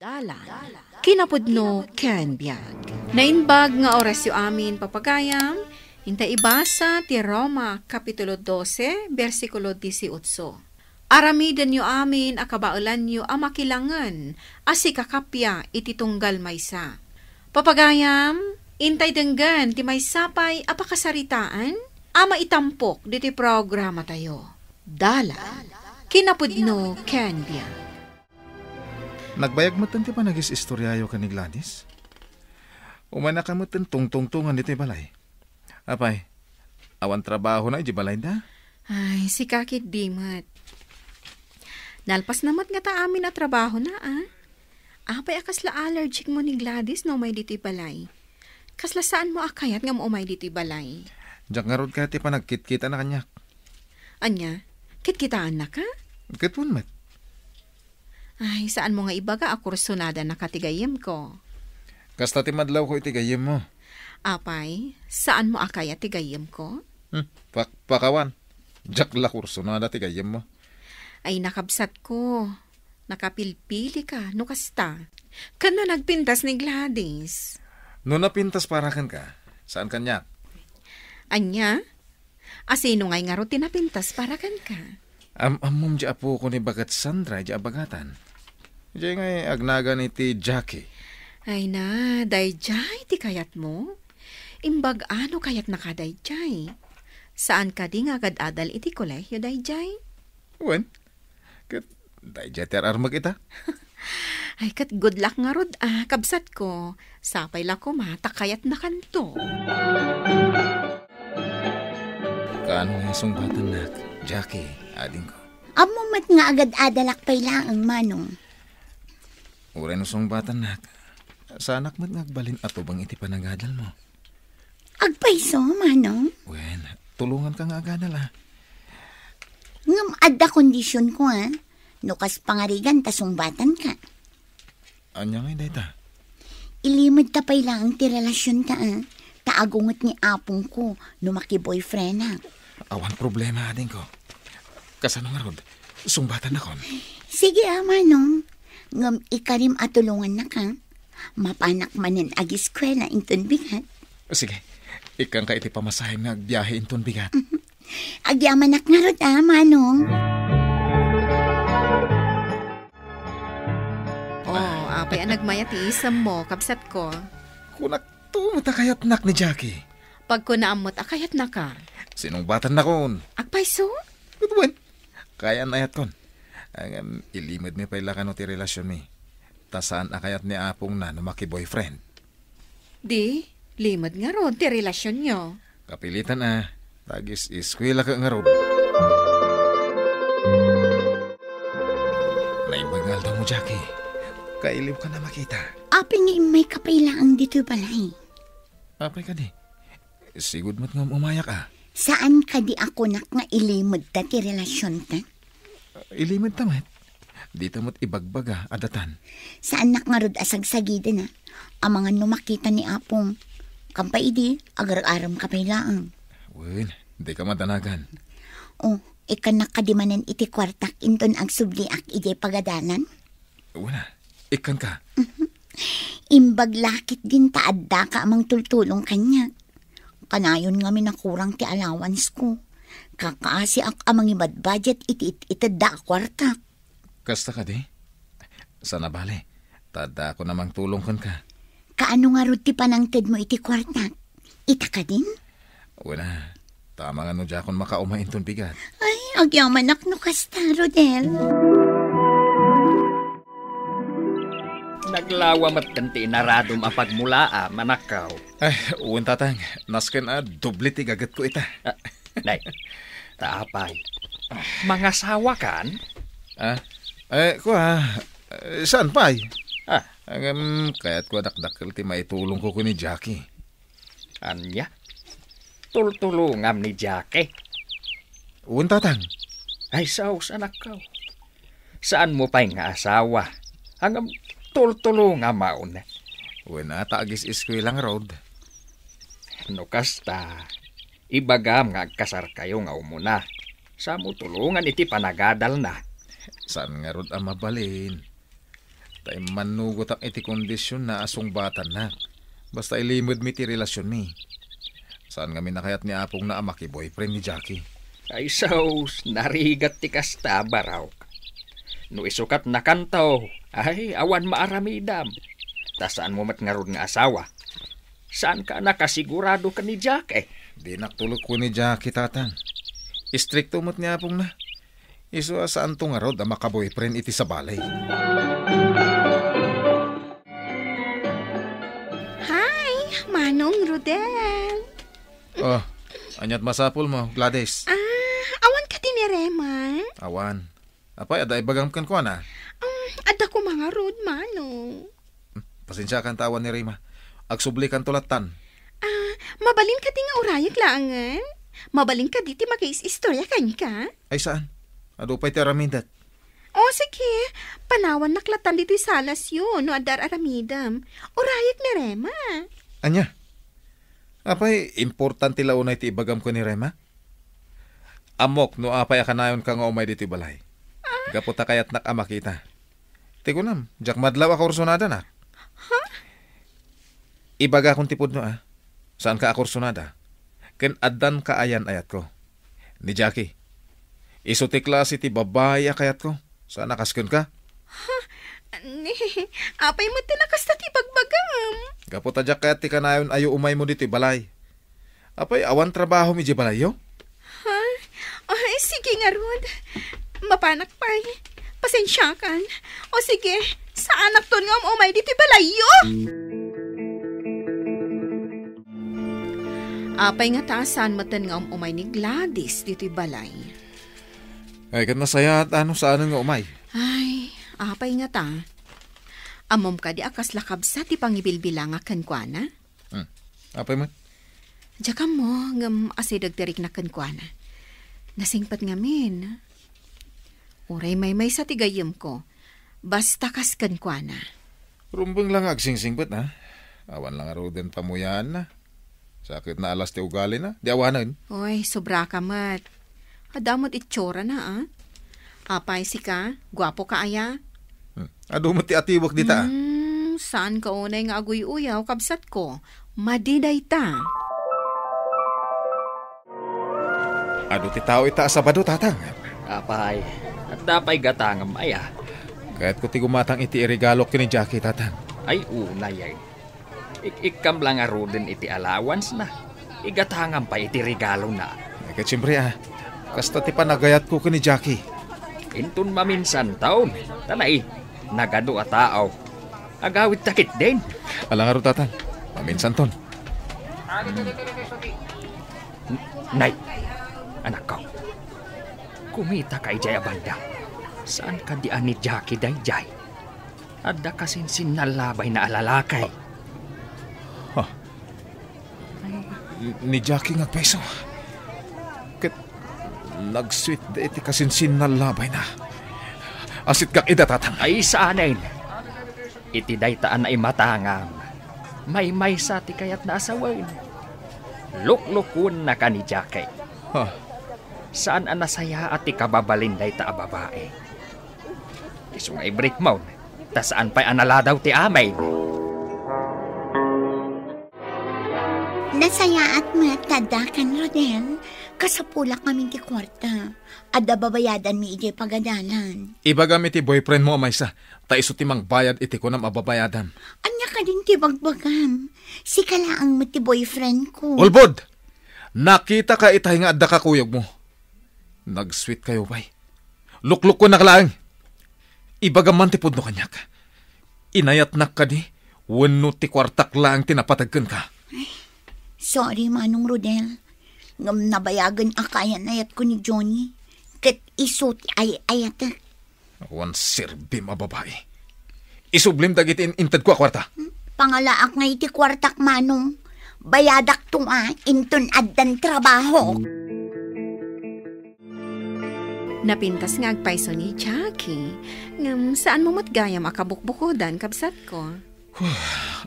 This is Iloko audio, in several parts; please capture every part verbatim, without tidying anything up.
Dalan, kinapudno ken biag. Naimbag nga orasyo amin, papagayam, inta ibasa ti Roma, Kapitulo dose, bersikulo dieciocho. Aramidenyo amin a kabaelanyo a makilangen a sikakappia iti tunggal maysa. Papagayam, intay denggen ti maysa pay a pakasaritaan a maitampok ditoy programatayo. Dalan, kinapudno ken biag. Nagbayag metten ti panagis-istoriayo ken ni Gladys. Umaynaka metten tungtungtongan ditoy balay. Apay, awan trabahona idiay balayda? Ay, sika ketdi met. Nalpasna met ngata amin a trabahona, a. Apay a kasla allergic mo ni Gladys no umay ditoy balay? Kasla saanmo a kayat nga umay ditoy balay? Diak ngarud kayat ti panagkitkitana kaniak. Ania? Kitkitaannaka? Ket wen met. Ay, saanmo nga ibaga a kursonadanaka ti gayyemko? Kasta ti madlawko iti gayyemmo. Apay, saanmo a kayat ti gayyemko? Hmm, pakpakawan. Diak la kursonada ti gayyemmo. Ay, nakabsatko. Nakapilpilika no kasta. Ken no nagpintas ni Gladys? No napintas para kenka, saan kaniak? Ania? A sino ngay ngarud ti napintas para kenka? Am-ammom diay apoko ni baket Sandra diay abagatan. Diay ngay agnagan iti Jackie. Ay na, daydiay ti kayatmo? Imbag-a no kayatnaka daydiay. Saan kadi nga agad-adal iti kolehio daydiay? Wen, ket daydiay ti ar-armek ita. Ay, ket good luck ngarud, a, kabsatko. Sapay la koma ta kayatnakanto. Kaano nga sungbatannak, Jackie, adingko? Ammo met nga agad-adalak pay laeng, Manong. Uray no sungbatannak, saanak met nga agbalin a tubeng iti panagadalmo. Agpayso, Manong? Wen, tulonganka nga agadal, a. Ngem adda kondisionko, a. No kas pangarigan ta sungbatanka. Ania ngay dayta? Ilimedta pay laeng ti relasionta, a. Ta agunget ni apongko no makiboyfriendak. Awan problema, adingko. Kasano ngarud? Sungbatan nakon? Sige, a, Manong. Ngem ikarim a tulongannaka. Mapanak manen agiskuela inton bigat. Sige. Ikkanka iti pamasahem nga agbiahe inton bigat. Agyamanak ngarud, a, Manong. Oh, apay a nagmayat ti isemmo, kabsatko? Kunakto met a kayatnak ni Jackie. Pagkunaam met a kayatnaka. Sinungbatannakon. Agpayso? Ket wen, kayan-ayatkon. Ngem, ilimedmi pay la kano ti relasionmi. Ta saan a kayat ni apongna no makiboyfriend. Di, limed ngarud ti relasionyo. Kapilitan a, ta agis-eskuelaka ngarud. Naimbag nga aldawmo, Jackie. Kailiwkan a makita. Apay nga immayka pay laeng ditoy balay? Apay kadi? Sigud met nga um-umayak a. Saan kadi a kunak nga ilimedta ti relasionta? Ilimedta met. Dita met ibagbaga a datan. Saannak ngarud a sagsagiden a. Amangan no makita ni Apong. Kampay idi, agar-aremka pay laeng. Wen, dika madanagan. Oh, ikkannak kadi manen iti kuartak inton agsubliak idiay pagadalan? Wen a, ikkanka. Imbag la ketdin ta addaka a mangtultulong kaniak. Kanayon ngamin a kurang ti allowance ko. Kakaasiak a mangibadbudget iti it-itedda a kuartak. Kasta kadi? Saan a bale, ta addakon a mangtulong kenka. Kaano ngarud ti panangtedmo iti kuartak? Ita kadin? Wen a, ta amangan no diakon makauma inton bigat. Ay, agyamanak no kasta, Rodel. Naglawa met ken ti inaradom a pagmulaam, anakko. Ay, wen, tatang. Nasken a doble ti gagetko ita. Ah, nay, ta apay? Mangasawakan? Ah, eh, kua, eh, saan pay? Ah. Ngem, kayatko a dakdakkel ti maitulongko ken ni Jackie. Ania? Tultulongam ni Jackie? Wen, tatang. Ay, sus, anakko. Saanmo pay nga asawa. Ngem tultulongam manen. Wen a, ta agis-eskuela ngarud. No kasta, ibagam nga agkasarkayo nga umuna. Samo tulongan iti panagadalna. Saan ngarud a mabalin? Ta immannugotak iti kondisionna a sungbatannak. Basta ilimedmi ti relasionmi. Saan ngamin a kayat ni apongna a makiboyfriend ni Jackie. Ay, sus, narigat ti kasta, Barok. No isu ket nakanto, ay, awan maaramidam. Ta saanmo met ngarud nga asawa. Saanka a nakasigurado ken ni Jackie? Dinak tulod ken ni Jackie, Tatang. Istrikto met ni apongna. Isu a saanto ngarud a makaboyfriend iti sabali. Hi, Manong Rodel. Oh, ania't masapulmo, Gladys? Ah, awan kadi ni Rema? Awan. Apay, adda ibagam kenkuana? Um, adda koma ngarud, Manong. Hmm, pasensiakan ta awan ni Rema. Agsublikanto lattan. Ah, mabalin kadi nga urayek laengen? Mabalin kadi ti makiis-istorya kenka? Ay, saan? Adu pay ti aramidek. O, sige. Panawannak lattan ditoy salasyo no adda ar-aramidem. Urayek ni Rema. Ania? Apay, importante la unay ti ibagam ken ni Rema? Ammok no apay a kanayonka nga umay ditoy balay. Ah? Gapu ta kayatnak a makita. Ti kunam, diak madlaw a kursunadanak. Ha? Ibagakon ti pudno, a. Saanka a kursunada. Ken addan kaayan-ayatko. Ni Jackie. Isu ti klase ti babai a kayatko. Saan a kas kenka? Ha? Ni, apay met ti nakasta ti bagbagam? Gapu ta diak kayat ti kanayon a umaymo ditoy balay. Apay, awan trabahom idiay balayyo? Ha? Ay, sige ngarud. Mapanak pay. Pasensiakan. O sige, saanakton nga um-umay ditoy balayyo. Apay ngata a saan metten nga um-umay ni Gladys ditoy balay? Ay, ket nasayaat a no saanen nga umay. Ay, apay ngata. Ammom kadi a kasla kabsat ti pangibilbilangak kenkuana? Hmm. Apay met? Diak ammo, ngem asideg ti rikna kenkuana. Nasingpet ngamin. Uray maymaysa ti gayyemko, basta kas kenkuana. Rumbeng la nga agsingsingpet, a. Awan la ngaruden pamuyaanna. Sakit na alas ti ugalina. Di awanen. Oy, sobraka met. Adda met itsura na, a. Apay, sika, guapo ka aya? Hmm. Adu met ti atiwek dita, a. Hmm, saanka unay nga aguy-uyaw, kabsatko. Madi dayta. Adu ti tao ita a Sabado, Tatang. Apay, adda pay gatangem aya? Kayatko ti gumatang iti iregalok ken ni Jackie, Tatang. Ay, unay, ay. Ik-ikkam la ngaruden iti allowance na. Igatangam pay iti regalona. Ay, ket siempre, a. Kasta ti panagayatko ken ni Jackie. Inton maminsan taon, ta nai, nagadu a tao. Agawid ta ketdin. Ala ngarud, Tatang. Maminsan ton. N-, nay, anakko. Kumita ka idiay a banda. Saan kadi a ni Jackie daydiay? Adda kasinsinna a labayna a lalaki. Ha? Ni Jackie nga agpayso. Ket nagsweet da iti kasinsinna a labayna. Asitkak ida, Tatang. Ay, saanen. Iti dayta a naimatangam, maymaysa ti kayatna a sawen. Luklukuennaka ni Jackie. Ha? Saan a nasayaat ti kababalin dayta a babai. Isu nga ibrekmon, ta saan pay a naladaw ti amin. Nasayaat met ta addakan, Rodel. Kasapulak ngamin ti kuarta. Adda babayadanmi idiay pagadalan. Ibagam iti boyfriendmo a maysa, ta isu ti mangbayad iti kunam a babayadam. Ania kadin ti bagbagam? Sika laeng met ti boyfriendko. Ulbod! Nakitaka itay nga adda kakuyogmo. Nagsweetkayo pay. Luklukuennak laeng. Ibagam man ti pudno kaniak. Inayatnak kadi wenno ti kuartak laeng ti napateg kenka? Ay, sorry, Manong Rodel. Ngem nabayagen a kaayan-ayatko ni Johnny. Ket isu ti ay-ayatek. Awan serbim a babai. Isublim dagiti in-, intedko a kuarta. Hmm? Pangalaak nga iti kuartak, Manong. Bayadakto a, inton addan trabaho. Napintas nga agpayso ni Jackie, ngem saanmo met gayam a kabukbukodan, kabsatko. Huh,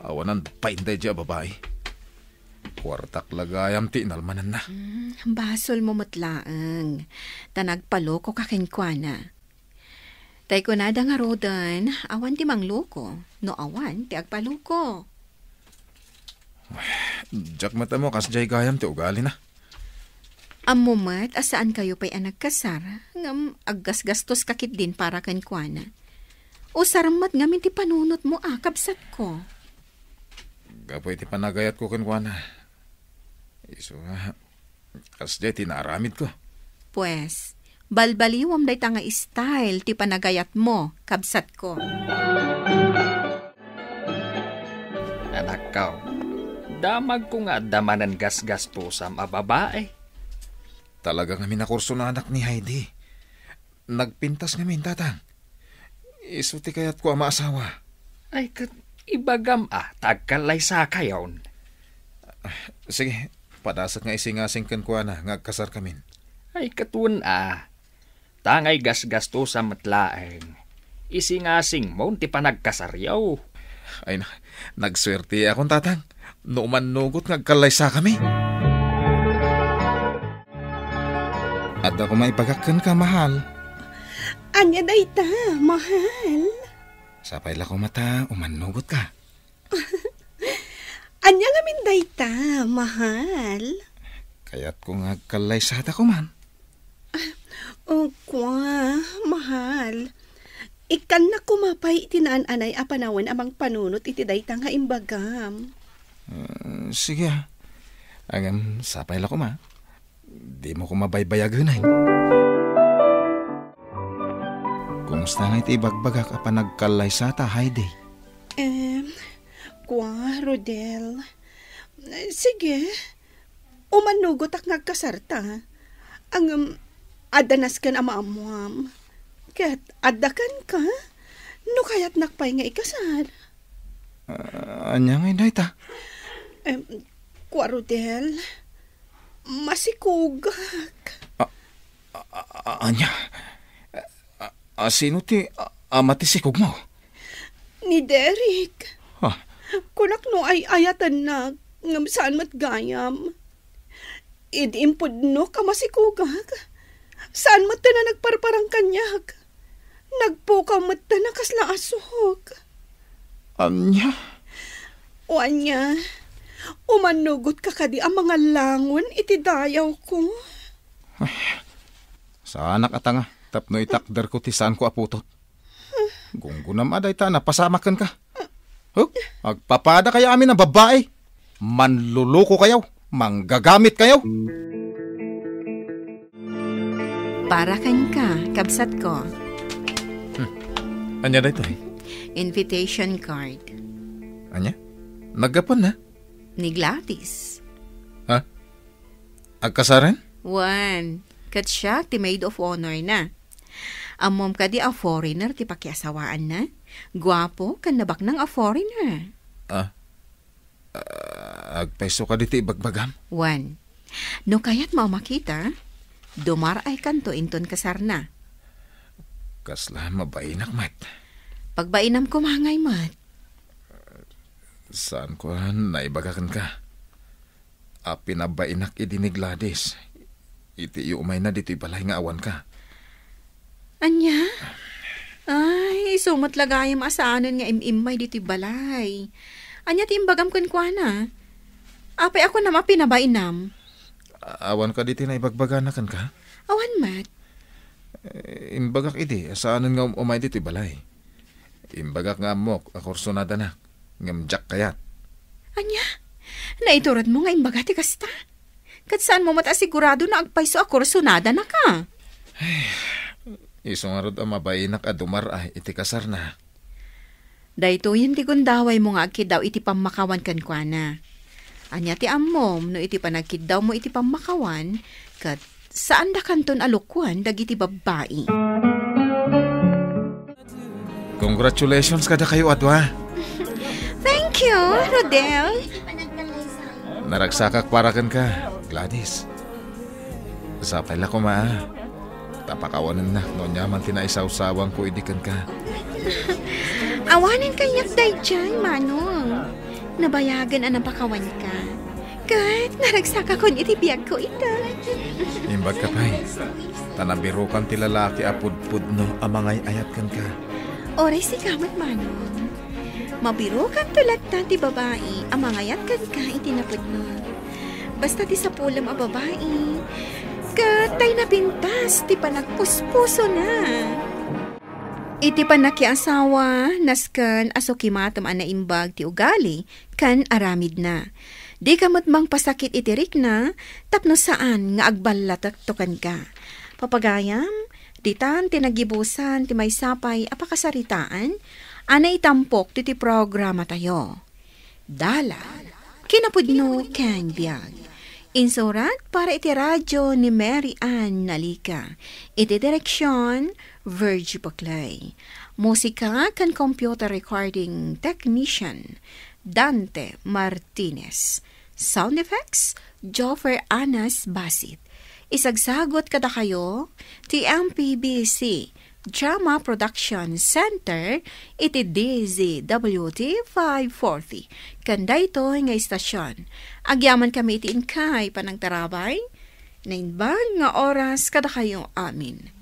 awanan pay daydiay a babai. Kuartak la gayam ti inalmananna. Hmm, basolmo met laeng. Ta nagpalokoka kenkuana. Tay kunada ngaruden, awan ti mangluko, no awan ti agpaluko. Diak met ammo kasdiay gayam ti ugalina. Ammo met a saankayo pay a nagkasar, ngem aggasgastoska ketdin para kenkuana. Usarem met ngamin ti panunotmo a, kabsatko. Gapu iti panagayatko kenkuana. Isu nga, kasdiay ti naaramidko. Pues, balbaliwem dayta nga style ti panagayatmo, kabsatko. Anakko, damagko nga adda manen gasgastosam a babae. Talaga ngamin a kursonadak ni Heidi. Nagpintas ngamin, Tatang. Isu ti kayatko a maasawa. Ay, ket ibagam a, ta agkallaysakayon. Sige, padasek nga isingasing kenkuana nga agkasarkamin. Ay, ket wen a. Ta nga igasgastosa met laeng, isingasingmo ti panagkasaryo. Ay na, nagsuerteakon, Tatang, no umannugot nga agkallaysakami. Adda koma ibagak kenka, mahal. Ania dayta, mahal? Sapay la koma ta umannugotka. Ania ngamin dayta, mahal? Kayatko nga agkallaysata koman. O, kua, mahal. Ikkannak koma pay iti naan-anay a panawen a mangpanunot iti dayta nga imbagam. Ah, sige, ah. Ngem, sapay la koma. Dimo koma baybayagen. Kumusta ngay ti ibagbagak a panagkallaysata, Heidi? Em, kua, Rodel. Sige, umannugotak nga agkasarta. Ngem, adda nasken a maammuam. Ket adda kenka, no kayatnak pay nga ikasar. Ah, ania ngay dayta? Em, kua, Rodel, masikogak. Ah, ah, ah, ania? Ah, ah, sino ti, ah, ama ti sikogmo? Ni Derek. Ha? Kunak no ay-ayatennak, ngem saan met gayam. Idi impudnok a masikogak, saan met ti nagparparang kaniak. Nagpukaw met ti nakasla a suhok. Ania? O ania, umannugotka kadi a mangallangon iti dayawko? Ay, saanak a tanga tapno itakderko ti saanko a putot. Gunggonam a dayta a napasamak kenka. Huh? Agpapadakayo amin a babbai. Manlulukokayo. Manggagamitkayo. Para kenka, kabsatko. Hmm. Ania daytoy? Invitation card. Ania? Naggapuanna? Ni Gladys. Ha? Agkasaren? Wen, ket siak ti maid of honor na. Ammom kadi a foreigner ti pakiasawaanna? Guapo ken nabaknang a foreigner. Ah, ah, agpayso kadi ti ibagbagam? Wen, no kayatmo a makita, dumar-aykanto inton kasarna. Kasla mabainak met. Pagbainam koma ngay met. Saanko a naibaga kenka a pinabainak idi ni Gladys iti iumayna ditoy balay nga awanka. Ania? Ay, isu met la gayam a saanen nga im-immay ditoy balay. Ania ti imbagam kenkuana? Apay a kunam a pinabainam? A-, awan kadi ti naibagbagana kenka? Awan met. Eh, imbagak idi a saanen nga um-, umay ditoy balay. Imbagak nga ammok a kursonadanak, ngem diak kayat. Ania? Naituredmo nga imbaga ti kasta? Ket saanmo met a sigurado no agpayso a kursonadanaka? Ay, isu ngarud a mabainak a dumar-ay iti kasarna. Daytoyen ti gundawaymo nga agkiddaw iti pammakawan kenkuana. Ania ti ammom no iti panagkiddawmo iti pammakawan, ket saandakanton a lukoen dagiti babbai? Congratulations kadakayo a dua. Thank you, Rodel. Naragsakak para kenka, Gladys. Sapay la koma, ta pakawanennak no aniaman ti naisawsawangko idi kenka. Awanen kaniak daydiay, Manong. Nabayagen a napakawanka. Ket naragsakakon iti biagko ita. Imbagka pay. Ta nabirukan ti lalaki a pudpudno a mangay-ayat kenka. Uray sika met, Manong. Mabirukanto latta ti babai a mangayat kenka iti napudno. Basta ti sapulem a babai, ket tay napintas ti panagpuspusona. Iti pannakiasawa, nasken a sukimatem a naimbag ti ugali ken aramidna. Dika met mangpasakit iti rikna tapno saan nga agballatekto kenka. Papagayam, ditan ti naggibusan ti maysa pay a pakasaritaan a naitampok diti programatayo. Dalan, kinapudno ken biag. Insurat para iti radyo ni Mary Ann Nalica. Iti direksyon, Virgie Paclay. Musika ken computer recording technician, Dante Martinez. Sound effects, Joffer Anas Basit. Isagsagot kadakayo ti M P B C Drama Production Center iti D Z W T five forty. Ken daytoy nga istasyon, agyaman kami iti inkay panangtarabay, naimbag nga oras kadakayo amin.